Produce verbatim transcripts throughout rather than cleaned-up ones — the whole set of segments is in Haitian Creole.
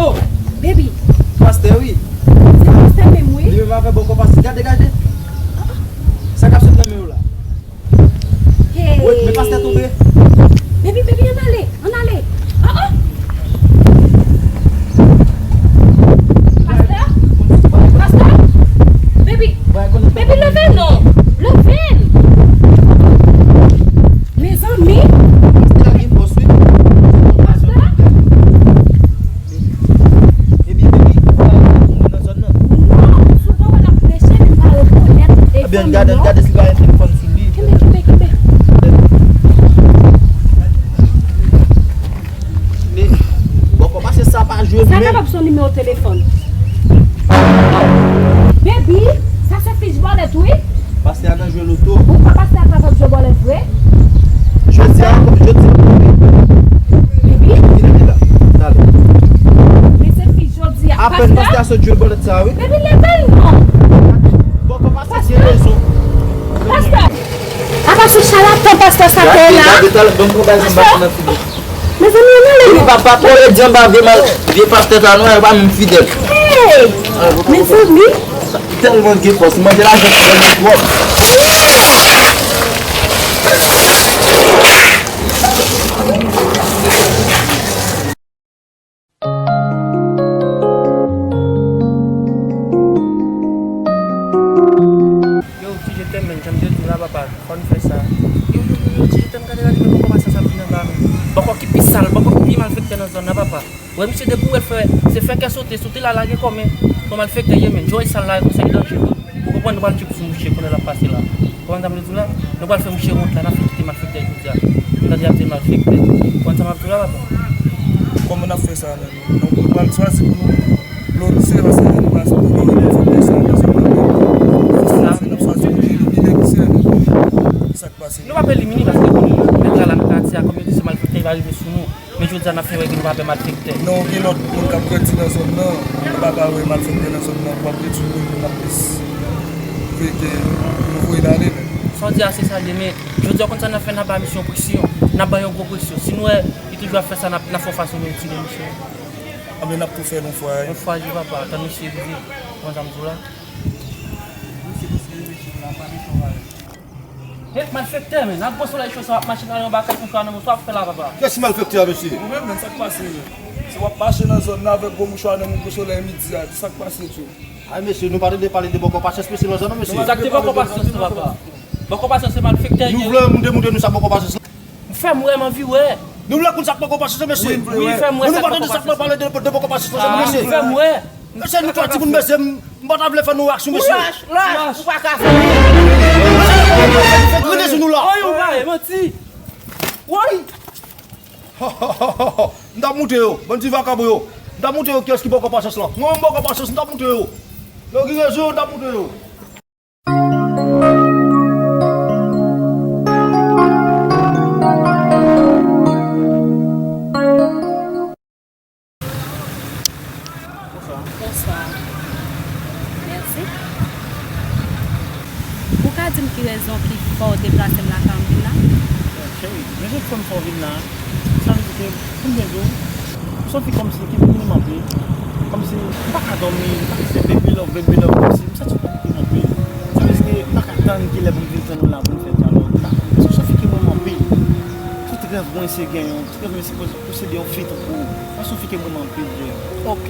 Oh, baby. Pastè, wi. Se pastè menm, wi. Li menm avè bòkò pastè. Gade, gade. Sa k ap sot nan men w la? Hey. Wait, men pastè tonbe. Baby, baby, ann ale, ann ale. Oh, oh. Pastè? Pastè? Baby, baby, leve non. Leve. Mezanmi. Pastè? Ebyen, baby, ou pa wè nou nan zòn nan? Non, sou nan wè n ap preche, men m pa rekonèt telefòn nan. Ebyen, gade, gade si pa gen telefòn sou li. Kenbe, kenbe, kenbe. Men, bòkò pastè sa pa jwe menm. Sa kapab se yon nimewo telefòn. Baby, sa se fich bòlèt, wi. Pastè a nan jwe loto. Ou kwè pastè a kapab jwe bòlèt vre? Jodi a, jodi a. Baby. Vini la. Talè. Men se fi jodi a. Apèn pastè a sot jwe bòlèt sa, wi. Baby, leve l non. Bon, papa, sa se rezon. Pastè. Apa se chalatan pastè sa te la. Gade, gade, talè, ban m pran bagay sa m bati nan figi. Mezanmi, ann ale. Epi papa, papa, ou di anba vye mal, vye pastè sa nou, yo pa menm fidèl. Hey! Mezanmi. Tèlman gen fòs, manje lajan fidèl li twòp. Yo, Ti Jetèm, men, jan m te di w la, papa, fò n fè sa. Yo, yo, yo, yo, Ti Jetèm, gade, gade, men bòkò pastè sa vin anba, men. Bòkò ki pi sal, bòkò ki pi malfektè nan zòn nan, papa. Wè, misye, depi w wè l fè, se fè kè sote, sote la, lage kò, men. Bon malfektè ye, men. Jòj sal la, konsa, li danje, wi. Ou konprann, nou pral tchoup sou mouche, konnen l ap pase la. Ou konprann sa m vle di w la? Nou pral fè mouche wont la, n ap fè kite malfektè jodi a. Tande y ap di malfektè. Ou konprann sa m ap di w la, papa? Kòman n ap fè sa, menm? Donk, nou pral chwazi pou nou glorifye, paske nou pa sou glorifye sa, nou se pa glorifye. N ap chwazi pou nou elimine misye, men. Ki sa k pase? Nou p ap elimine, paske konnen, mèt la, la nan katye a, kòm yo di, se malfektè, li va rive sou nou. Men jodi a, n ap fè wè ke nou pa pè malfektè. Non, gen lòt moun k ap grandi nan zòn nan. Yo pa ka wè malfektè nan zòn nan. W ap detwi moun, moun ap plis vre ke pou nou voye l ale, men. Sa w di a, se sa l ye, men jodi a, w konn sa n ap fè, n ap ba misye yon presyon. N ap ba yon gwo presyon. Si nou wè li toujou ap fè sa, n ap, n ap fè yon fason nou retire misye. Anben, n ap tou fè l yon fwa, wi. Yon fwa, je papa, tann misye rive. Ou konn sa m di w la? Misye prèske rive sou nou la, pa mechan, pa. Hey, malfektè, men, ak gwo solèy cho sa, w ap mache nan yon bagay mouchwa nan men w, sa w ap fè la, papa? Kiyès ki malfektè a, mesye? Ou menm, men, sa k pase, men? Si w ap mache nan zòn nan avèk gwo mouchwa nan men w, gwo solèy midi a, sa k pase, tchou? Ay, mesye, nou pa tande pale de bòkò pasyans, mesye, nan zòn nan, mesye. Sa k te bòkò pasyans, papa? Bòkò pasyans se malfektè, nou vle moun demontre nou sa bòkò pasyans la. Fè m wè, m anvi wè. Nou vle konn sa k bòkò pasyans, mesye. Wi, fè m wè sa k bòkò pasyans. Nou pa tande sa k pale de, de bòkò pasyans, mesye. Fè m wè. Mesye, nou fè timoun, mesye, m, m pa ta vle fè nou aksyon, mesye. Lach, lach, ou pa ka fè. Rete sou nou la. Woy, ou bay manti. Woy. M t ap montre yo, bandi vakabon yo. M t ap montre yo kiyès ki bòkò pasyans lan. Mwen menm bòkò pasyans, m t ap montre yo. Yo gen rezon, m t ap montre yo. Jèn fè m fè w vin la, sa vle di ke, pou m byen di w, ou santi kòmsi ki pou m anpil. Kòmsi m pa ka dòmi, m pa ka fè baby love, baby love, kòmsi m santi kòm ki m anpil. Sa vle di ke m pa ka tann kilè pou m vin tann ou la pou n fè dyalòg. M pa, ou santi ke m anpil. Tout rèv mwen se gen yon, tout rèv mwen se poze posede yon fi tankou ou. Paske w fike mwen anpil vre. Ok.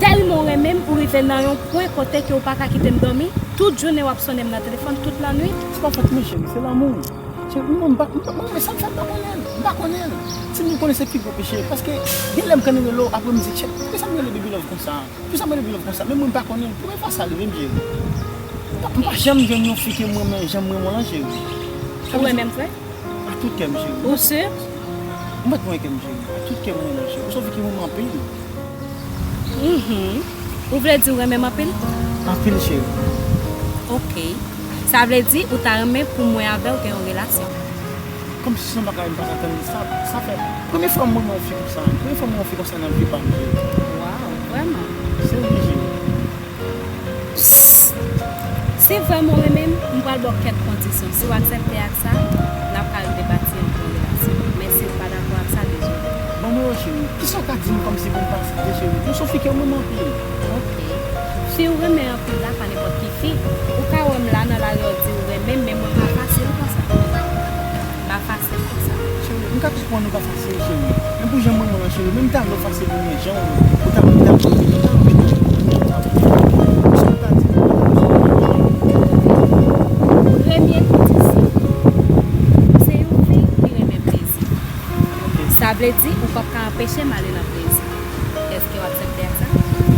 Tèlman w renmen m, ou rive nan yon pwen kote ke w pa ka kite m dòmi, tout jounen w ap sonnen m nan telefòn, tout lannwit. Se pa fòt mwen, cheri, se lanmou. Cheri, mwen, m pa, m pa, mwen, sa m fè, m pa konnen l, m pa konnen l. Si m konnen se pi gwo peche, paske gen lè m konn rele w, apre m di, cheri, poukisa m rele baby love konsa? Poukisa m rele baby love konsa? Men mwen, m pa konnen l. Premye fwa sa rive m, cheri. M pa, m pa janm jwenn yon fi ke m renmen, jan m renmen w lan, cheri. Ou renmen m vre? A tout kè m, cheri. Ou si? Ou mèt konnen kè m, cheri. A tout kè m renmen w, cheri. Ou santi ke m renmen anpil. Mhm. Ou vle di ou renmen m anpil? Anpil, cheri. Ok. Sa vle di ou ta renmen pou mwen avè w gen yon relasyon. Kòmsi san bagay m pa t atann sa, sa fè. Premye fwa m renmen yon fi konsa. Premye fwa m renmen yon fi konsa nan vi pa m, cheri. Waw, vrèman? Serye, cheri. Si vrèman w renmen m, m pral ba w kèk kondisyon. Si w aksepte ak sa, n ap ka rive bati yon bon relasyon. Men si w pa dakò ak sa, dezole. Ban mwen yo, cheri. Kisa w ka di m kòmsi pou m pa aksepte, cheri? Ou se yon fi ke m renmen anpil. Ok. Fi w renmen anpil la, pa nenpòt ki fi. Ou ka wè m la nan lari, w di w renmen m, men mwen pa fasil konsa. M pa fasil. Cheri, m ka konprann ou pa fasil, cheri. Men pou jan m renmen w lan, cheri, menm ta vle w fasil pou mwen, jan w, ou ta, ou ta vle w ta vle w ta vle w. Sa w ta di m? Premye kondisyon, ou se yon fi ki renmen plezi. Ok. Sa vle di ou p ap ka anpeche m ale nan plezi. Èske w aksepte ak sa?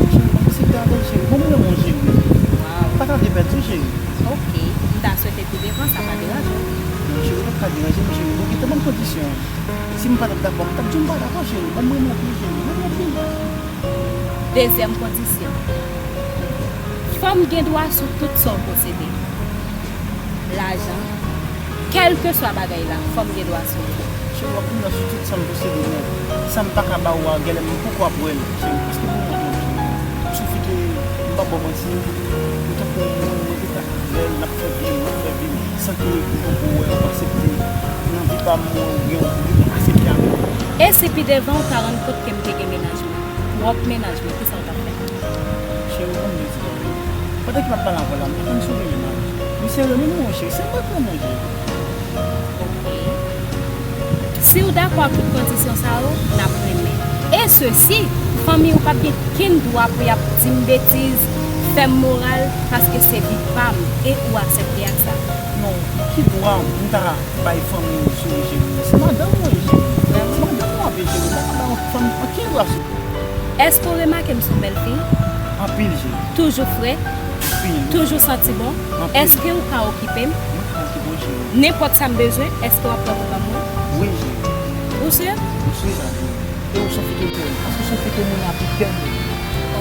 Cheri, m aksepte avè l, cheri. Bon, mwen renmen w, cheri. Waw. Pa tande pèdi, cheri. Ok. M ta swete pi devan, sa pa deranje w. Non, cheri, ou p ap ka deranje m, cheri. Ou gen tèlman kondisyon. Si m pa t ap dakò, m t ap di w m pa dakò, cheri. Ban m renmen w pi, cheri. Ban m renmen w pi. Dezyèm kondisyon. Fanm gen dwa sou tout sa w posede. Lajan. Kèlkeswa bagay la, fanm gen dwa sou li. Cheri, w ap vin nan sou tout sa m posede nèt. Sa m pa ka ba ou a, genlè m poko ap wè l, cheri, paske pou mwen menm, cheri, m santi ke m p ap ba w manti, m tankou yon moun mwen te ka avè l, n ap fè vi m, n ap fè vi m, san ke m poko wè l, m aksepte. Nan vi pa m, mwen gen yon moun m aksepte avè l. E si pi devan ou ta rann kont ke m te gen mennaj mwen, twòp mennaj mwen, kisa w t ap fè? Cheri, ou konn byen sa. Pandan ke m ap pale avè w la, m pa konn si w gen mennaj. Misye renmen mwen, cheri, se mwen k renmen, cheri. Ok. Si w dakò ak tout kondisyon sa yo, n ap renmen. E sesi, fanmi w p ap gen kenn dwa pou y ap di m betiz, fè m moral, paske se vi pa m, e ou aksepte ak sa. Non, ki dwa m ta bay fanmi w sou ou, cheri? Se madanm ou ye, cheri. Se madanm ou ap ye, cheri. Ou pa ka bay yon fanm ankenn dwa sou ou. Èske w remake m se yon bèl fi? Anpil, cheri. Toujou fre? Anpil. Toujou santi bon? Anpil. Èske w ka okipe m? Mwen ka okipe w, cheri. Nenpòt sa m bezwen, èske w ap pran pou ban mwen? Wi, cheri. Ou si? M si sa, cheri. E ou se yon fi ke m renmen. Paske se yon fi ke m renmen avèk kè m.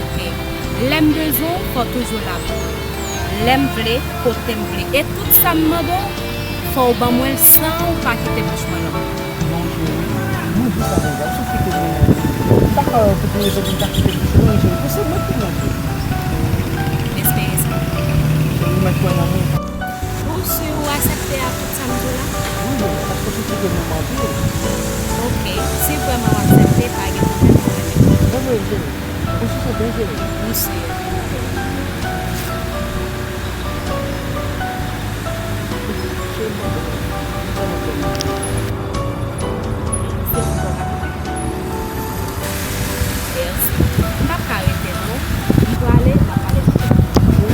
Ok. Lè m bezwen w, fò w toujou la pou mwen. Lè m vle, kote m vle. E tout sa m mande w, fò w ban mwen l san w pa kite bouch mwen long. Non, cheri, mwen di sa deja, ou se fi ke mwen renmen. M pa ka wè pou ki rezon pou m ta kite bouch ou long, cheri. Pou se mwen ki renmen. M espere sa. Cheri, ou mèt kwè nan mwen. Ou si ou aksepte ak tout sa m di w la? Wi, wi, paske ou se fi ke mwen renmen anpil. Ok, si vrèman w aksepte, pa gen pwoblèm, mwen renmen. Mwen renmen, cheri. Ou si se byen, cheri. M si. Mèsi. M p ap ka rete non. M prale, m ap pale avè w.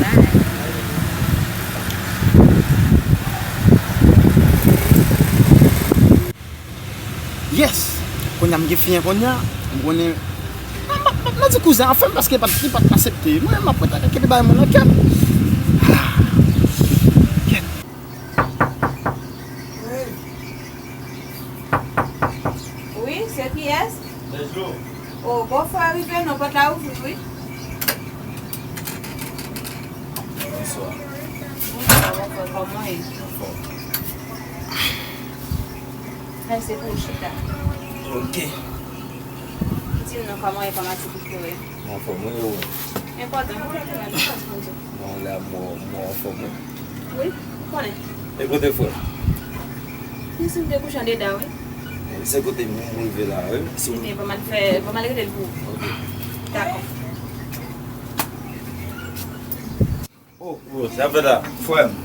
Bye. Yes! Kounye a m gen fiyen kounye a, m konnen. M ap, m ap, m ap di kouzen an fè m paske li pa t, li pa t aksepte. Mwen, m ap ret ak kèk bagay mwen nan kè m. Ah, kèt. Wi. Wi, se kiyès? Let's go. O, bòfrè rive non, pòt la ouvri, wi. Bonswa. Bonswa, bòfrè, kòman w ye? Anfòm. Kay se pou w chita. Ok. Di m non, kòman enfòmatik ou fè? Mwen anfòm, wi, e ou menm? Enpòtan, mwen la, mwen la, mwen la, mwen, mwen anfòm, wi. Wi, ou konnen. E kote frè m? Li sot te kouche andedan, wi. E se kote m, m rive la, wi. Si w... Ebyen, ban m al fè, ban m al rele l pou ou. Ok. Dakò. Oh, oh, sa fè la? Frè m.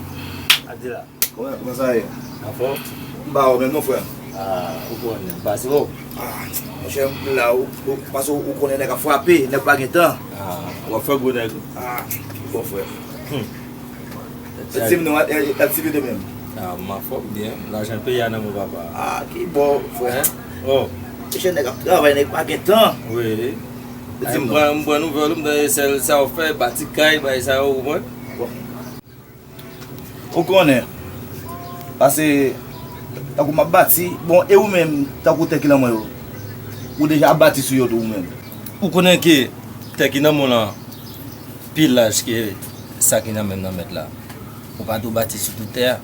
Adi la. Kòman, kòman sa ye? Anfòm? M ba ou menm non, frè m. Ah, ou konnen, m pase ou. Ah, monchè, m la, ou, ou, paske ou konnen nèg ap frape, nèg pa gen tan. Ah, w ap fè gwo nèg. Ah, bon, frè m. Hmm. Di m non, e, e, aktivite menm. Ah, m anfòm byen. Lajan peyi a nan men papa. Ah, ki bon, frè. Hein? Oh. Monchè, nèg ap travay, nèg pa gen tan. Wi. Di m non. M pran, m pran nouvèl ou, m tande sèl sa w fè, bati kay, bay sa yo, ou konprann? Bon. Ou konnen, pase, tankou m ap bati, bon, e ou menm, tankou tè ki nan men w yo, ou deja ap bati sou yo tou ou menm? Ou konnen ke tè ki nan men w lan pi laj ke sa ki nan men m nan mèt la. Ou pa tou bati sou tout tè a.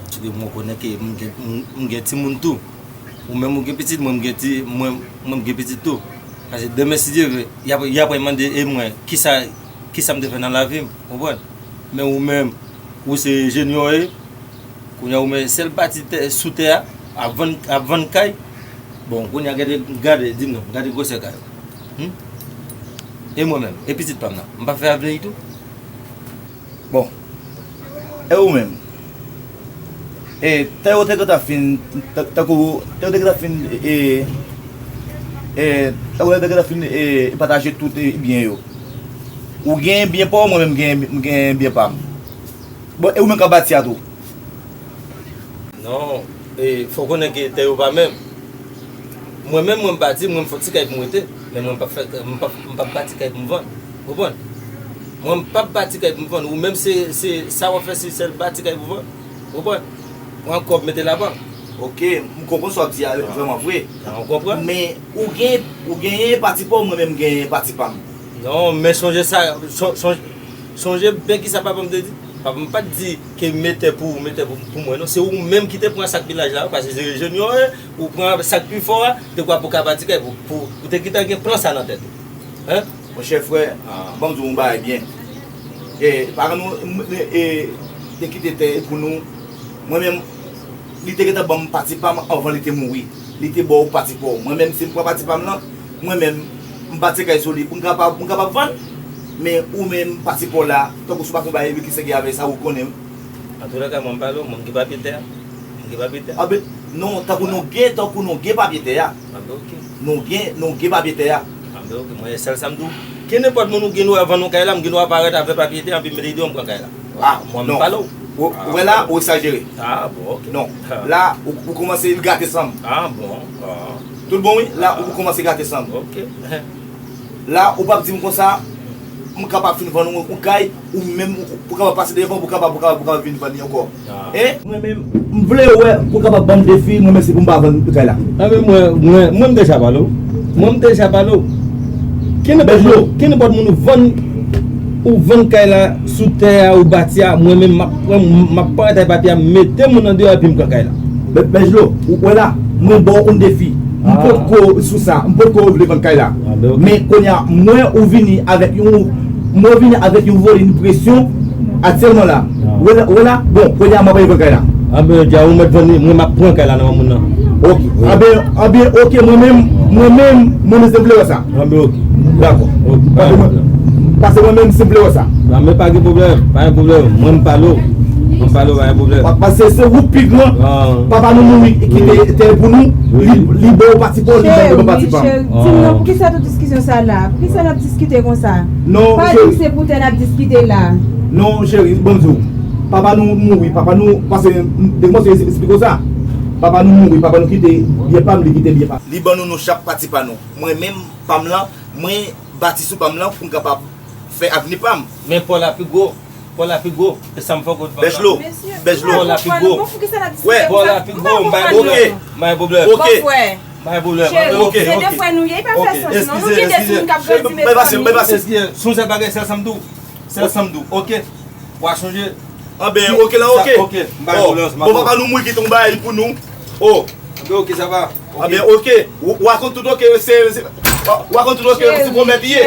Paske mwen konnen ke m gen, m, m gen timoun tou. Ou menm ou gen pitit, mwen m gen ti, mwen, mwen m gen pitit tou. Paske demen, si Dye vle, y ap, y ap mande e mwen, kisa, kisa m te fè nan lavi m, konprann? Men ou menm, ou se enjenyè w ye, kounye a ou menm sèl bati tè, sou tè a, ap vann, ap vann kay. Bon, kounye a gade, gade, di m non, gade gwosè kay ou. Hmm? E mwen menm, e pitit pa m nan, m pa fè avni tou? Bon. E ou menm? E, tè yo te gentan fin, ta-, tankou, tè yo te gentan fin, e, e, tankou yo te gentan fin, e, pataje tout, e, byen yo. Ou gen byen pa w, mwen menm gen, m gen byen pa m. Bon, e ou menm k ap bati a tou? Non, e, fò w konnen ke tè yo pa menm. Mwen menm, mwen m bati, mwen m fè yon ti kay pou m rete, men mwen m p ap fè, mwen m p ap, mwen p ap bati kay pou m vann. Ou konprann? Mwen m p ap bati kay pou m vann. Ou menm se, se sa w ap fè, se sèl bati kay pou vann. Ou konprann? Pran kòb, mete labank. Ok, m konprann sa w ap di a, vrèman vre. Ah, ou konprann? Men ou gen, ou genyen pati pa w, mwen menm m genyen pati pa m. Non, men sonje sa, son-, sonje, sonje byen kisa papa m te di. Papa m pa t di ke mete pou ou, mete pou, pou mwen, non. Se ou menm ki te pran sa k pi laj la, paske se enjenyè w ye, ou pran sa k pi fò a, te kwè pou w ka bati kay, pou, pou, ou te gentan gen plan sa nan tèt ou. Hein? Monchè frè, ah, ban m di w yon bagay byen. E, paran nou, m, e, e, te kite tè pou nou. Mwen menm, li te gentan ban m pati pa m anvan li te mouri. Li te ba w pati pa w. Mwen menm, si m pran pati pa m lan, mwen menm, m bati kay sou li pou m kapab, pou m kapab vann. Men ou menm, pati pa w la, tankou si w pa fè yon bagay ki sègè avèk sa, ou konnen. Antoulèka, mwen m pale w, mwen m gen papye tè a. Mwen m gen papye tè a. Anben, non, tankou nou gen, tankou nou gen papye tè a. Anben, ok. Nou gen, nou gen papye tè a. Anben, ok. Mwen, sèl sa m di w, kenenpòt moun ou gen dwa vann yon kay la, m gen dwa parèt avèk papye tè a, anpi m mete deyò, m pran kay la. Ah, mwen m pale w. Ou, ou wè la, ou egzajere. Ah, bon, ok. Non. La, ou, ou kòmanse gate san m. Ah, bon. Ah. Tout bon, wi. La, ou kòmanse gate san m. Ok. La, ou p ap di m konsa, m kapab fin vann ou yon kay, ou menm, ou kapab pase devan, pou kapab, pou kapab, pou kapab vin vann li ankò. Ah. Hein? Mwen menm, m vle wè, pou kapab ban m defi, mwen menm se pou m pa vann kay la. Ah, men mwen, mwen, mwen m deja pale w. Mwen m deja pale w. Kenenpòt moun, kenenpòt moun ou vann, ou vann kay la sou tè a, ou bati a, mwen menm m ap pran, m ap parèt ak papye a, m mete moun an deyò epi m pran kay la. Bè-, Bèjlo, ou wè la, mwen ba w yon defi. M potko sou sa, m potko vle vann kay la. Ah, ben, ok. Men kounye a, mwen ou vini avèk yon, mwen vini avèk yon volin presyon aktyèlman la. Ah. Ou wè la, ou wè la, bon, kounye a m ap vann kay la. Ah, ben, dja ou mèt vann li, mwen m ap pran kay la nan men moun nan. Ok. Wi. Ah, ben, ah, ben, ok, mwen menm, mwen menm, mwen menm se m vle wè sa. Ah, ben, ok. Dakò. Ok, pa gen pwoblèm. Paske mwen menm se m vle wè sa. Ah, men pa gen pwoblèm, pa gen pwoblèm. Mwen m pale w. Mwen m pale w, pa gen pwoblèm. Pa-, paske se ou k pi gran. Ah. Papa nou mouri, kite tè pou nou. Wi. Li, li ba w pati pa w, li ba mwen pati pa m. Cheri, cheri, di m non, poukisa tout diskisyon sa la? Poukisa n ap diskite konsa? Non, cheri. Pa di m se pou tè n ap diskite la. Non, cheri, ban m di w. Papa nou mouri, papa nou, paske m te kòmanse esplike w sa. Papa nou mouri, papa nou kite byen pa m, li kite byen pa m. Li ban nou, nou chak pati pa nou. Mwen menm, pa m lan, mwen bati sou pa m lan pou m kapab fè avni pa m. Men pa w la pi gwo, pa w la pi gwo, e sa m fè w konn pa m lan. Bèjlo, Bèjlo. Pa w la pi gwo. Wè. Pa w la pi gwo, m pa gen pwoblèm. Ok. M pa gen pwoblèm. Ok. M pa gen pwoblèm. Cheri, ok, se de frè nou ye, li pa fè sans non. Nou kite timoun k ap grandi, mezanmi. Eskize, eskize, sou sèl bagay, sèl sa m di w. Sèl sa m di w, ok? W a chonje. Anben, ok la, ok. Ok, m pa gen pwoblèm, m pa gen pwoblèm. Bon, papa nou mouri kite yon bagay pou nou. Oh. Anben, ok, sa va. Anben, ok. W a konn tout, ok, se, se Ou pa konn tout oke, se pwomèt li ye.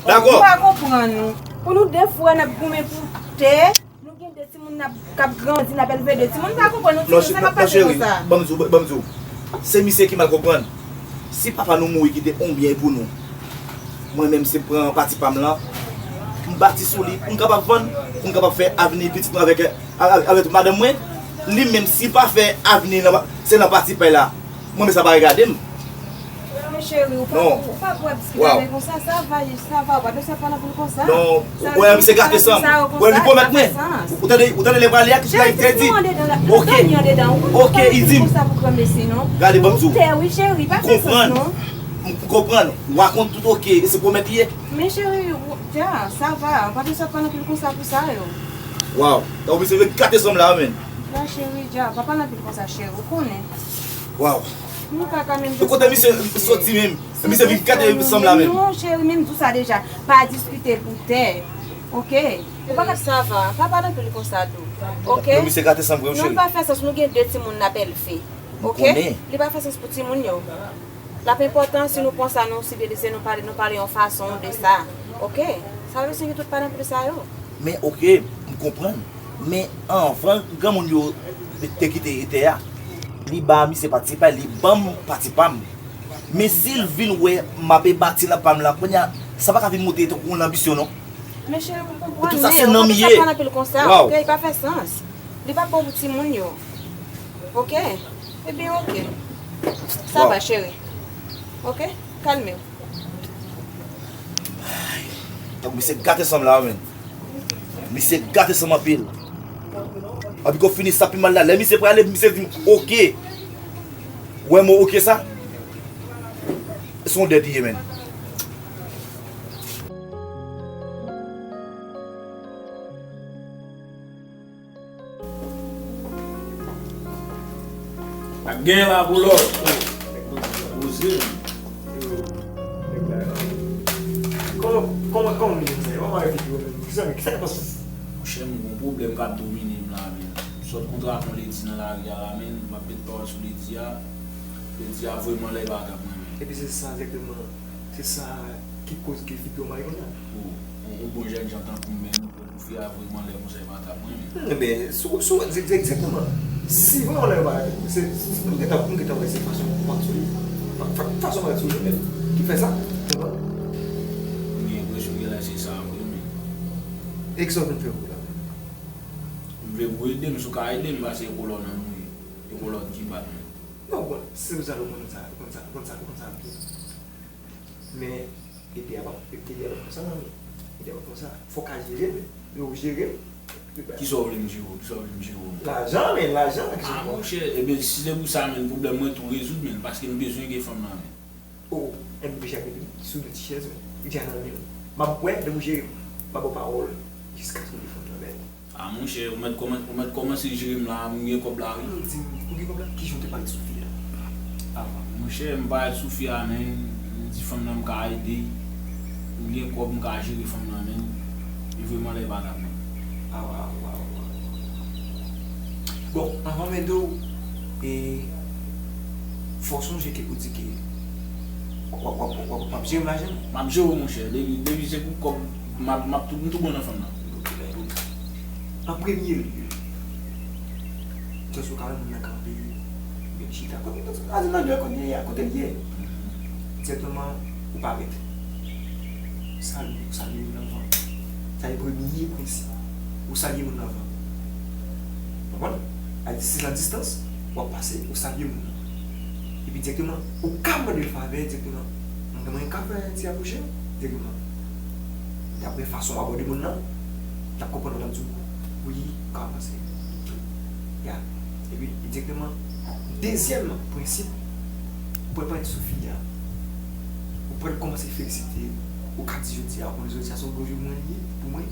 Dakò. Ou pa konprann nou. Pou nou de frè n ap goumen pou tè, nou gen de timoun n ap, k ap grandi, n ap elve de timoun, m pa konprann nou. Ti mesye m ap pase konsa. Ban m di w, ban m di w. Se misye ki mal konprann. Si papa nou mouri kite yon byen pou nou, mwen menm se pran pati pa m lan, m bati sou li pou m kapab vann, pou m kapab fè avni pitit mwen avèk, avèk madanm mwen. Li menm, si pa fè avni, se nan pati pa l la. Mwen menm sa pa regade m. Men cheri, ou pa, ou pa pou ap diskite avè l konsa, sa va, sa va, ou pa bezwen pale anpil konsa. Non, ou wè misye gate san m. Ou wè li pwomèt mwen. Ou tande, ou tande lè pale a, kisa li te di? Oke. Oke, li di m. Gade, ban m di w. M konprann. M konprann. Ou pa konn tout oke, e se pwomèt li ye. Men cheri, dja, sa va, ou pa bezwen pale anpil konsa pou sa yo. Waw, tankou misye vle gate san m la, menn. Non cheri, dja, pa pale anpil konsa, cheri, ou konnen. Waw. Nou pa ka menm. Kote misye soti menm? Misye vin gate san m la menm. Non, cheri, menm di w sa deja. Pa diskite pou tè. Oke? Ou pa ka, sa va. Pa pale anpil konsa tou. Oke? Non, misye gate san m vre, cheri. Non, pa fè sans, nou gen de timoun n ap elve. Oke? Li pa fè sans pou timoun yo. L ap enpòtan si nou pran sa, nou sibilize, nou pale, nou pale yon fason de sa. Oke? Sa vle di se ki tout pale anpil sa yo. Men oke, m konprann. Men anvan granmoun yo te kite tè a, li ba misye pati pa l, li ban m pati pa m. Men si l vin wè m ape bati nan pa m la, kounye a, sa pa ka vin monte tankou yon lanbisyon, non. Men cheri, pou konprann, men ou pa bezwen pale anpil konsa, oke? Li pa fè sans. Li pa bon pou timoun yo. Oke? Ebyen, oke. Sa va, cheri. Oke? Kalme w. Tankou misye gate san m la, menn. Misye gate san m anpil. Anpi kou fini sa pi mal la. Lè misye prale, misye di m, oke. Ou wè mo oke sa? Se yon dèt li ye, menn. Ak gen la pou lòt. Poze. Kòman, kòman, kòman misye sa? Kòman avèk yo menm? Kisa, kisa k pase? Monchè, m gon pwoblèm k ap domine m la, men. M sot konn trapon Ledi nan lari a la, men. M ap met pawòl sou Ledi a. Ledi a vrèman lè bagay mwen, men. Epi se sa egzakteman, se sa ki koz ke fi pye w mare kounye a. Bon, yon, yon bon jèn jan tankou m menm, pou fi a vrèman lè konsa, e pa t ap renmen. Enben, si w, si w, egzakteman. Si vrèman lè yo pa, se, se, m gentan, m gentan wè se fason w parèt sou li. Fa-, fa-, fason w parèt sou li menm ki fè sa. Konprann? M gen enpresyon genlè se sa vre, men. E kisa w vin fè pou la? M vle pou ede m, si w ka ede m, paske e kolòn nan nou ye. E kolòn ki bat nou. Non, bon, se pou sa nou konn sa, konn sa, konn sa, konn sa. Men, ede a p ap, ede a p ap konsa, non, men. Ede a p ap konsa. Fò w ka jere m, men. Yo jere m. Kisa w vle m jere w? Kisa w vle m jere w? Lajan, men, lajan, kisa w... Ah, monchè, ebyen, si se pou sa, men, pwoblèm mwen tou rezoud, men, paske m bezwen gen fanm nan, men. Oh, enben, deja, depi sou de ti chèz, men. Li deja nan men w. M ap wè, lè w jere m. M ap ba w pawòl. Jiskaske w gen fanm nan, men. Ah, monchè, ou mèt kòman-, ou mèt kòmanse jere m la, m gen kòb la, wi. Ou di m, ou gen kòb la? Kijan w te parèt sou fi a avan? Monchè, m parèt sou fi a, men, m di fanm nan m ka ede. M gen kòb, m ka jere fanm nan, men. Li vrèman lè bagay mwen. Ah, waw, waw, waw, waw. Bon, anvan m ede w, e, fò w sonje ke ou di ke w ap, w ap, w ap, w ap, w ap jere m lajan? M ap jere w, monchè. Depi, depi se pou kòb, m ap, m ap tou, m tou bon nan fanm nan. Ok, bèl. An premye lye, jis ou ka wè moun nan kanpe, oubyen li chita. Kote, kote, kote, kote l ye a, kote l ye? Egzakteman, ou parèt. Salye, ou salye moun anvan. Sa se premye prensip. Ou salye moun anvan. Konprann? A di, si se nan distans, w ap pase, ou salye moun nan. Epi egzakteman, ou ka mande l favè egzakteman. Mwen, mwen ka fè ti apwoche egzakteman. Dapre fason w abòde moun nan, l ap konprann w, l ap di w, wi, ou ka avanse. Ya. Epi, egzakteman, dezyèm prensip, ou pral parèt sou fi a. Ou pral kòmanse felisite l. Ou ka di jodi a, ou konnen jodi a se yon gwo jou mwen li ye, pou mwen.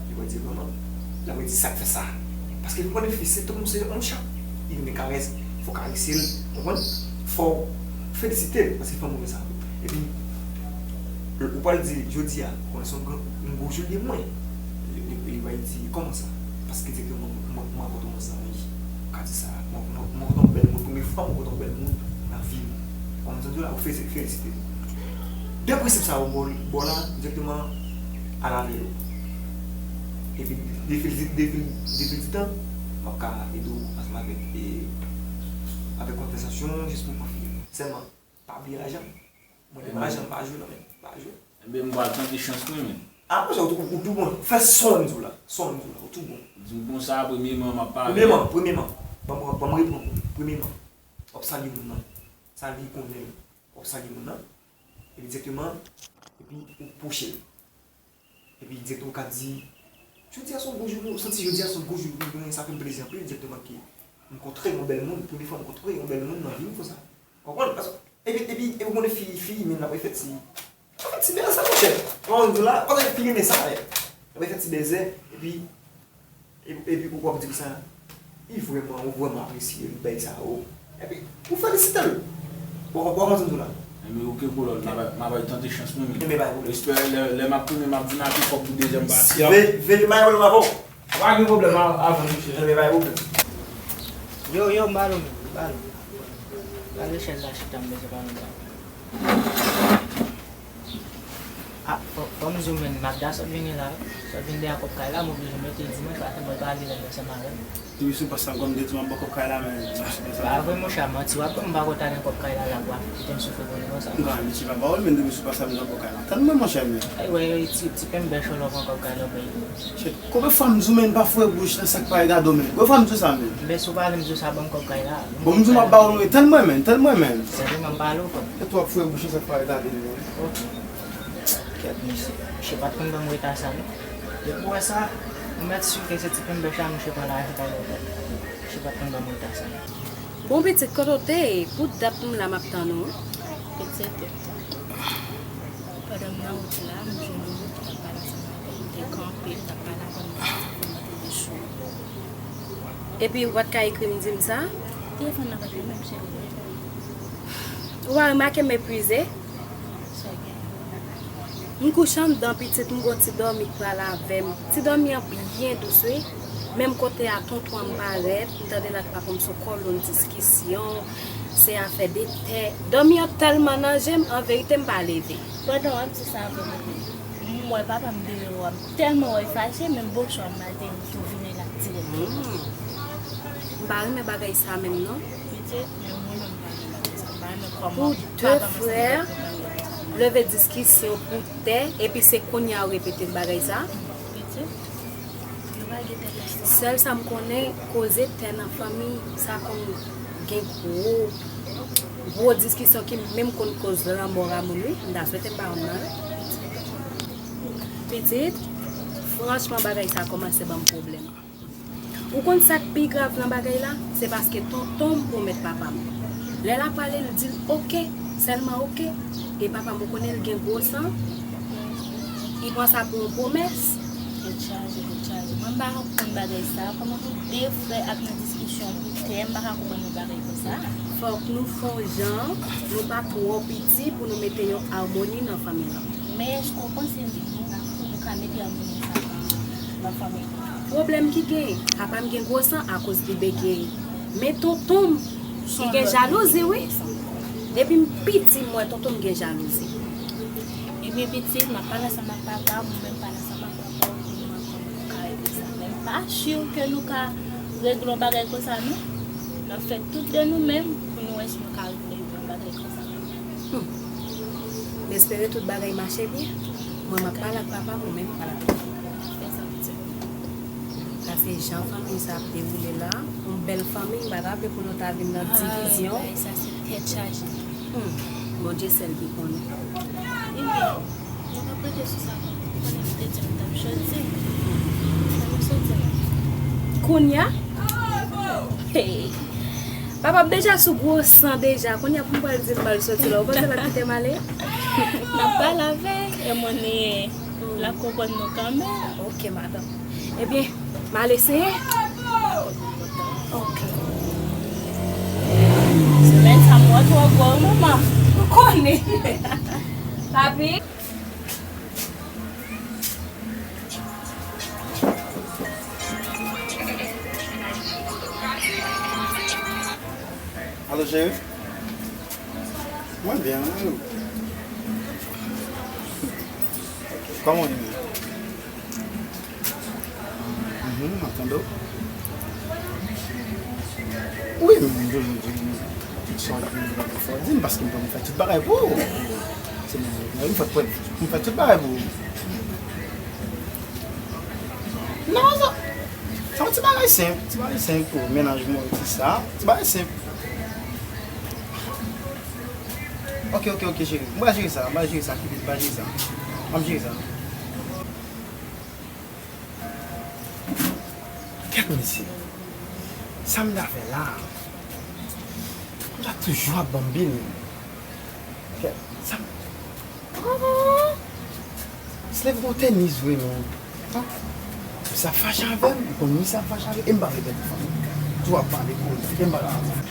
Li pral di vrèman. L ap di sa k fè sa. Paske li konnen fi se tankou se yon chat. Li renmen karès. Fò w karese l, konprann? Fò w felisite l, paske fanm renmen sa. Epi, ou pral di, jodi a, ou konnen se yon gran, yon gwo jou li ye mwen. Li, li, li pral di, kòman sa? Paske egzakteman, mwen, mwen, mwen rankontre yon zanmi. Ou ka di sa. Mwen, mwen, mwen rankontre yon bèl moun. Premye fwa mwen rankontre yon bèl moun nan vi m. Ou konprann sa m di w la? Ou fe-, felisite l. De prensip sa yo bò, bò la, dirèkteman al avè yo. Epi, defil, defil, defil di tan, m ap ka ede w ansanm avèk, e, avèk konvèsasyon, jis pou pran fi. Sèlman, pa bliye lajan. Mwen menm, lajan m pa jwe non, men, m pa jwe. Ebyen, m pral tante chans mwen, men. A, monchè, ou tou, ou tou bon. Fè sa w di w la. Sa w di w la, ou tou bon. Di w konsa, premyeman, m ap pale. Premyeman, premyeman. Ban m, ban m reprann. Premyeman, w ap salye moun nan. Sa li konnen. W ap salye moun nan. Epi dirèkteman, epi ou pwoche l. Epi dirèkteman ou ka di, jodi a se yon gwo jou pou ou, santi jodi a se yon gwo jou pou mwen, sa fè m plezi anpil dirèkteman ke m kontre yon bèl moun, premye fwa m kontre yon bèl moun nan vi m konsa. Konprann? Paske, epi, epi, epi ou konnen fi, fi, men l ap fè ti, ap fè ti bèzè, monchè. Ou konn di la, paske fi renmen sa, men. L ap fè ti bèzè, epi, epi, epi ou ap di konsa, li vrèman, ou vrèman apresye l, bagay sa yo. Epi, ou felisite l. Ou, ou konprann sa m di w la? Enben, oke, kolòn, m a bay, m a bay tante chans mwen, men. Enben, bay pwoblèm. Espè lè, lè m ap tounen, m ap vin ak yon kòb pou dezyèm pati a. Ve-, veye bay pwoblèm avè w. Pa gen pwoblèm, a, avan, mesye. Enben, bay pwoblèm. Yo, yo, m ba nou, men, m ba nou. Gade chèz la chita, m bezwen pale. Ah, fò, fò m di w, men, Magda sot vini la, wi. Sot vin dèyè kòb kay la, m oblije mete l di mwen, paske mwen pale lè ansanm avè m. Depi sou pas la, kòm te di m ap ba w kòb kay la, men, depi sou pas la. Pa vre, monchè, manti w ap ban m, m pa konn ta gen kòb kay la, la, pou w ap kite m soufri pou li konsa. Non, mesye, pa pawòl, men depi sou pas la, m ap ba w kòb kay la. Tann mwen, monchè, men. Ay, wè, ti, ti penbèch ou la pran kòb kay la, bay. Shit, konbyen fwa m di w, men, pa foure bouch nan sa k pa regade w, men? Konbyen fwa m di w sa, men? Men si w pa vle m di w sa, ban m kòb kay la. Bon, m di w m ap ba w l, men. Tann mwen, men. Tann mwen, men. Sèlman m pale w, frè. E tou w ap foure bouch nan sa k pa regade w, men. Ok. Kèt, mesye. Misye pa t konn ban m reta sa, non. Depi w wè sa, ou mèt si ke se ti penbèch la, misye pran lajan pa lòt. Misye pa t konn ban m reta sa, non. Bon, pitit, kote w te ye? Pou dat m la, m ap tann ou. Pitit, pandan m nan wout la, m jwenn yon moun ki t ap pale ansanm avè m. M te kanpe, l t ap pale avè m nan telefòn, mwen te dechoure. Epi, ou pa t ka ekri m, di m sa? Telefòn nan pa t menm cheri. Ou pa remake m epuize? M kouche anndan, pitit, m gon ti dòmi k pral avè m. Ti dòmi an byen dous, wi. Menm kote a tonton an m parèt, m tande l ak papa m sou kòlonn diskisyon, se afè de tè. Dòmi an tèlman nan je m, an verite m pa leve. Pandan w ap di sa, vre, m wè papa m deyò a, m tèlman wè l fache, menm bosho a m maten m tou vini la dirèk. Hmm. M pa renmen bagay sa menm non. Pitit, menm mwen menm m pa renmen bagay sa. M pa renmen kòman papa m ansanm avèk mwen leve diskisyon pou tè, epi se kounye a w repete bagay sa. Pitit, yo pa gen tè konsa. Sèl sa m konnen, koze tè nan fanmi sa konn gen gwo, gwo diskisyon ki menm konn koz lanmò a moun wi. M ta swete m pa wè m nan wi. Pitit, franchman bagay sa kòmanse ban m pwoblèm. Ou konn sa k pi grav nan bagay la? Se paske tonton m pwomèt papa m. Lè l ap pale, l di l oke, sèlman oke. E papa m, ou konnen l gen gwo san, li pran sa pou yon pwomès. Tèt chaje, tèt chaje. Mwen m pa konprann bagay sa. Kòman pou de frè ap nan diskisyon pou tè? M pa ka konprann yon bagay konsa. Fòk nou fè yon jan, nou pa twò piti pou nou mete yon amoni nan fanmi lan. Men èske w panse nou, nou ka mete amoni sa nan fanmi? Pwoblèm ki genyen, papa m gen gwo san akoz li begeye. Men tonton m, li gen jalouzi, wi. Depi m piti, m wè tonton m gen jalouzi. Ebyen, pitit, m ap pale ansanm ak papa m, ou menm pale ansanm ak papa w, pou nou wè kòman nou ka regle sa. Men m pa si ke nou ka regle yon bagay konsa, non. N ap fè tout de nou menm pou nou wè si nou ka regle yon bagay konsa. Hmm. M espere tout bagay mache byen. Mwen, m ap pale ak papa m, ou menm pale ak papa w. Sa se jan fanmi sa ap dewoule la. Yon bèl fanmi, m pa ta vle pou nou ta vin nan divizyon. Ay, bagay sa se tèt chaje. Hmm. Bondye sèl ki konnen. Ebyen, nou p ap rete sou sa non. Ou konnen m te di nou t ap soti. Ann nou soti non. Kounye a? Hey. Papa m deja sou gwo san deja. Kounye a pou m pral di l m pral soti la. Ou panse l ap kite m ale? N ap pale avè l, e mwen li ye. L ap konprann nou kanmenm. Ok, madanm. Ebyen, m al eseye. Ok. Semèn sa m wè twò gwo wi manman. Ou konnen. Papi. Alo, cheri? Mwen byen, mwen menm. Kòman w ye menm? Mhm, m ap tande w. Wi, m toujou di w sa w di m fò di m paske m fè tout bagay pou ou. Se mwen, mwen, m fè, m fè tout bagay pou ou. Non, sa, se yon ti bagay senp, ti bagay senp pou mennaj mwen, ti sa, ti bagay senp. Ok, ok, ok, cheri. M pral jere sa, m pral jere sa, kite, m pral jere sa. M ap jere sa. Kèt mesye, sa m ta fè la? M ta toujou ap banm bil. Kèt, sa m. Slave gon tènis vre, men. Sa fache avè m, m konn misye ap fache avè m, e m pa vle pèdi fanmi. Tou ap pale koze, e m pa vle.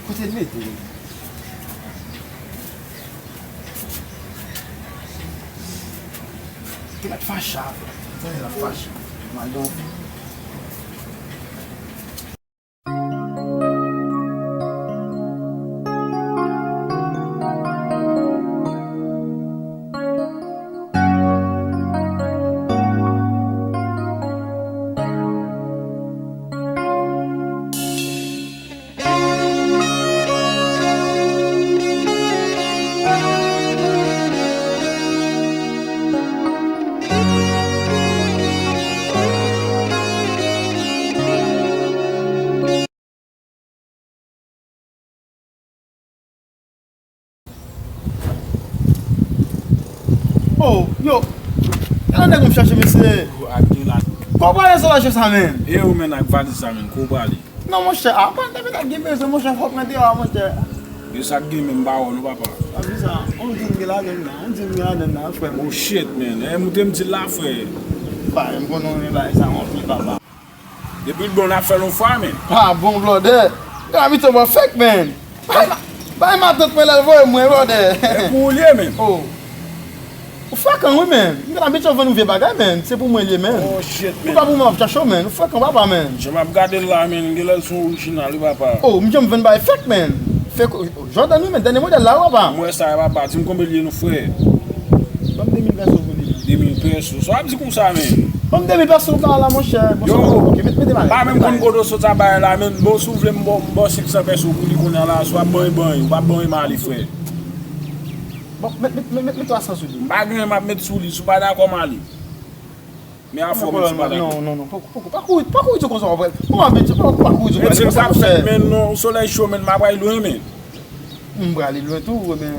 Kote l mete? Te mèt fache avè m. Tande l ap fache. Mal donk. Oh, yo. Gade nèg m chache, mesye. Yo, ak gen la. Kòman w prale sa w achte sa, menm? E ou menm ak valiz sa, menm, kòman w prale? Non, monchè, a, mwen te vin ak gen bezwen, monchè, fòk mwen te la, monchè. Yo, sa k gen menm, m pa wè w non, papa. A, kisa? On di m gen ladann nan, on di m gen ladann nan, frè m. Oh, shit, man. E, m te m di l la, frè. Ba, m konnen w gen bagay sa, anpil, papa. Depi l bon, n ap fè l yon fwa, men. Pa bon, blòdè. Gade, abitye w fèk, men. Bay ma-, bay matant mwen lè l voye mwen, blòdè. E pou ou l ye, men. Oh. Ou frekan, wi, men. M gen abitye vann ou vye bagay, men. Se pou mwen l ye, men. Oh, shit, men. Ou pa pou mwen ap chache w, men. Ou frekan, papa, men. Jan m ap gade l la, men. Genlè l se yon orijinal, wi, papa. Oh, m janm vann bagay fèk, men. Fèk, oh, Jordan, wi, men. Dènye modèl la, wi, papa. M wè sa, papa. Di m konbyen l ye, non, frè. Ban m de mil pèso pou li. De mil pèso. Sa w ap di konsa, men? Ban m de mil pèso, ou ka la, monchè. Yo, ok, met, mete bagay, pa menm konn kote w sot sa bagay la, men. Bon, si w vle, m ba w, m ba w senk san pèso pou li kounye a la. Si w ap ban, ban, ou p ap ban, m ale, frè. Bon, met, met, met, met, met twa san sou li. M pa gen, m ap met sou li. Si w pa dakò, m ale. Men afè w menm si w pa dakò. Non, non, non, poko, poko, pa kouri, pa kouri di konsa, w ap wè. Ou abitye, pa, pa kouri di konsa. Men, se pa fèt, men, non, solèy cho, men, m ap pral lwen, men. M prale lwen tou, men.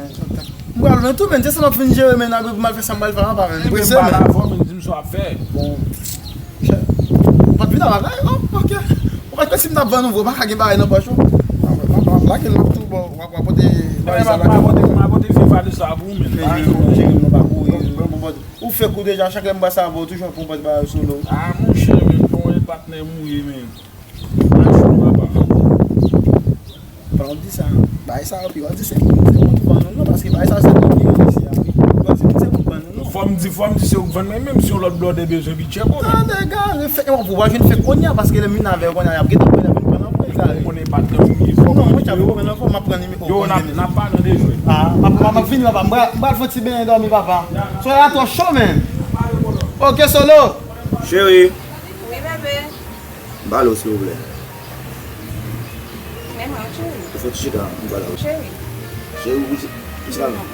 M pral lwen tou, men, se sa m ap fin jere, men, apre pou m al fè sa m pral fè anba, men. M prese, men. Di m sa w ap fè. Bon. Ou pa t vin anba kay? Oh, ok. Ou pa t kwè si m t ap vann ou vre, ou pa ka gen bagay nan pòch ou? M ap lage l, m ap tou, bon, w ap, w ap pote valiz la. M ap pote, m ap pote vye valiz la pou ou, men. Jere m, jere m, non, pa kouri. Bon, bon, bon. Ou fèk ou deja, chak lè m pase avè w, toujou ap pran pòt bagay sou do w. Ah, monchè, men, bon, e patnè m ou ye, men. Ann jwe, papa. Fò w di sa. Bagay sa yo pi, w ap di se moun, se moun vann nou, non, paske bagay sa yo se moun ki yo isi a, wi. W ap di moun se moun vann nou, non. Fò m di, fò m di se ou k vann, men menm si yon lòt blòdè bezwen pitchè pou ou, men. Tande, gade, fèk, w ap jwenn fèk kounye a, paske lè m vin avè yo kounye a, y ap gentan pran, y ap vin pran nan pwen, gade. Ou konnen patnè m ou ye, fò m di yo. Non, mwen, m ap pran nan fò, m ap pran nimewo. Yo, n ap, n ap pale deja. Ah, m ap, m ap vini, papa. M pral, m pral fè yon ti benyen dòmi, papa. Solèy la twò cho, men. Ok, Solo. Cheri. Wi, bebe. M pale w, silvouplè. Men mwen, cheri. Ou fè ti chita, m pale w. Cheri. Cheri, ou ti, ti sa non.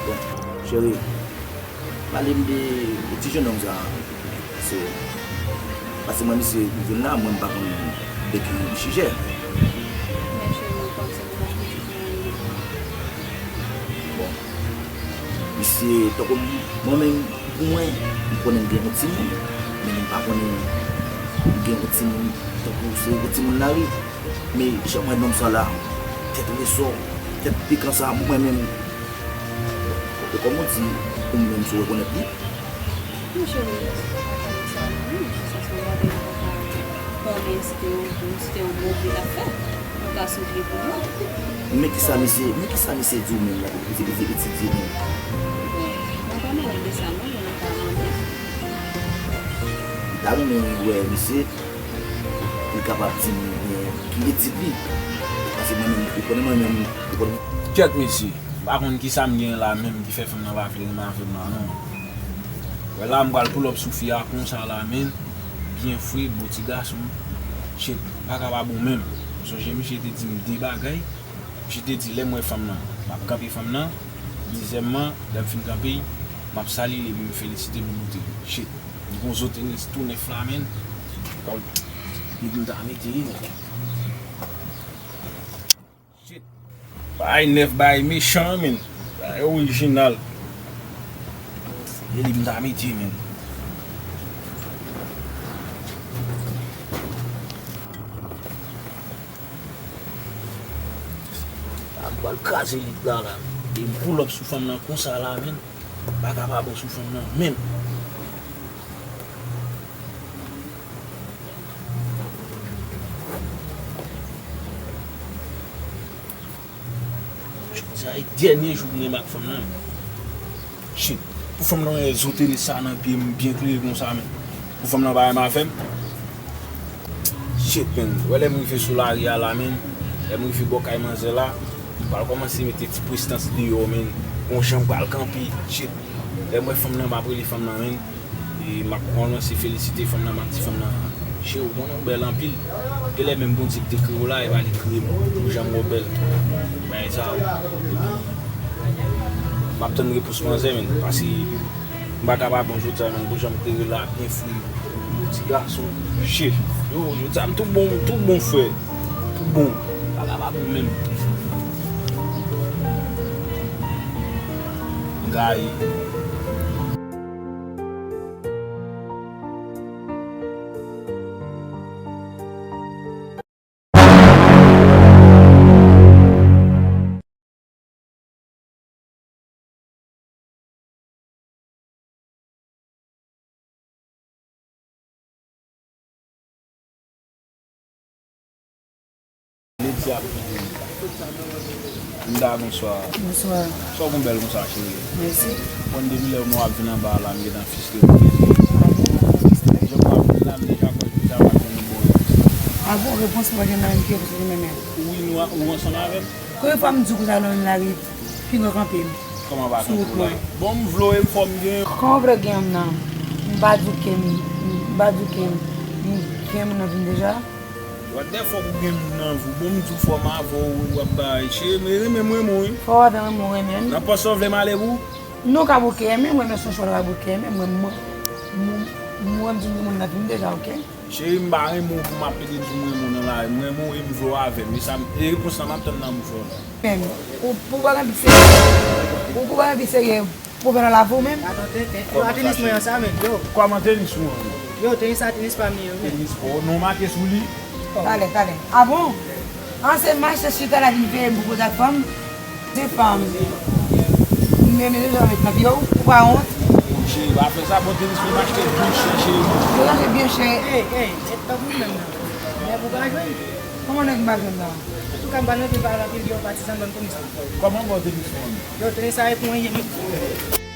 Bon, cheri. Pale m de, de ti jennonm sa. Se, paske mwen, misye vin la, mwen, m pa konn de ki sijè. Men cheri, mwen panse pou mwen pitit mwen. Bon. Misye, tankou m, mwen menm, pou mwen, m konnen m gen yon timoun, men m pa konnen m gen yon timoun, tankou se yon timoun lari. Men jan m wè nonm sa la, tèt resò, tèt pikan sa, mwen menm, e kòman w di, ou menm, si w rekonèt li? Monchè, men, se pa ka di sa, non, men, se sa, se yon bagay nou pa ka konnen si te yon bon, si te yon move afè. Nou ka souke pou nou. Men kisa misye, men kisa misye di w menm la, li, li, li, li di di menm? Bon, mwen pa mande de sa non, men mwen pa mande. M ta renmen wè misye, li kapab di m, men, ki etid li. Paske mwen menm, Ou konnen mwen menm, ou konnen. Kèt mesye, m pa konn kisa m gen la menm ki fè fanm nan pa vle renmen avè m la non. Wè la m pral pull up sou fi a konsa la menm, byen fre, bon ti gason. Shit, pa ka pa bon menm. M sonje misye te di m de bagay. Misye te di lè m wè fanm nan, m ap kanpe fanm nan. Dezyèmman, lè m fin kanpe, m ap salye l epi m felisite l pou bote l. Shit, li gon zo tenis tou nèf la menm. Li pou m ta mete li menm. Shit. Bagay nèf, bagay mechan, menn. Bagay orijinal. E li m ta mete, menn. A pral kraze lit la, la. E m pull up sou fanm nan konsa la, menn. Bagay pa bon sou fanm nan, menn. Jodi a e dènye jou m renmen ak fanm nan. Shit. Pou fanm nan wè zo tenis sa nan pye m byen klere konsa, men. Pou fanm nan pa renmen avè m. Shit, men. Wè lè m rive sou lari a la, men. Lè m rive bò kay manzè la, m pral kòmanse mete ti prestans deyò, men. Gon jan m pral kanpe. Shit. Lè m wè fanm nan, m ap rele fanm nan, men. E m ap kòmanse felisite fanm nan, m ap di fanm nan, cheri, ou konnen ou bèl anpil. Genlè menm Bondye ki te kreye w la, e pa li kreye m. Pou jan m wè w bèl. Bagay sa yo. M ap tann repons manzè, menn. Paske m pa ka pa bon jodi a, menn. Pou jan m te rele a, byen fre. Ti gason. Shit. Yo, jodi a, m tout bon, m tout bon, frè. Tout bon. Pa ka pa bon menm. M gaye. Ledi ap vini. Linda, bonswa. Bonswa. Sa w konn bèl konsa, cheri? Mèsi. Konn depi lè mwen ap vin anba la, m gentan fiske pou mezi. Jan mwen ap vin la, m deja kwè deja pa gen yon bon repons. A bon, repons mwen gen nan M K, paske li menm. Wi, nou a- ou ansanm avè m? Konbyen fwa m di w konsa nan lari, pinga kanpe m? Kòman pa kanpe w la? Bon, m vle w e m fò m gen. Kòman w vle gen m nan? M pa di w ke m, m pa di w ke m, m gen moun nan vi m deja. What the fuck ou gen moun nan vi w? Bon, m di w fò m avè w, w ap bay. Cheri, m renmen, m renmen w, wi. Fò w avè m, renmen w, renmen m. Nan pòs ou vle m ale pou? Nou ka bouke, renmen, m renmen se yon chwa, nou ka bouke, renmen, mwen, mwen, mwen, mwen, m di m gen moun nan vi m deja, oke? Cheri, m pa renmen w pou m ap pede di w m renmen w nan lari. M renmen w e m vle w avè m. E sa, e repons lan m ap tann nan bouch ou la. Menm, ou pou bagay pi serye. Ou pou bagay pi serye. Pwoblèm nan lavi w menm. Atann, tenten. Yo, a tenis mwen an sa menm, yo. Kòman tenis ou an? Yo, tenis sa, tenis pa m li yo, menm. Tenis pa w, non make sou li? Talè, talè. A bon? An se m achte chita la rive, m pou koze ak fanm. Se fanm. Men, men, deja met nan pye w, ou pa wont. Cheri, pa fè sa, bon tenis mwen achte byen chè, cheri. Yo achte byen chè. Ey, ey, se tankou menm nan. Nèg ou pa jwenn. Kòman nèg m pa jwenn nan? Antouka, m pa nan te pale anpil, yo patizan ban m tenis la. Kòman bon tenis mwen? Yo, tenis sa e pou anyen, men.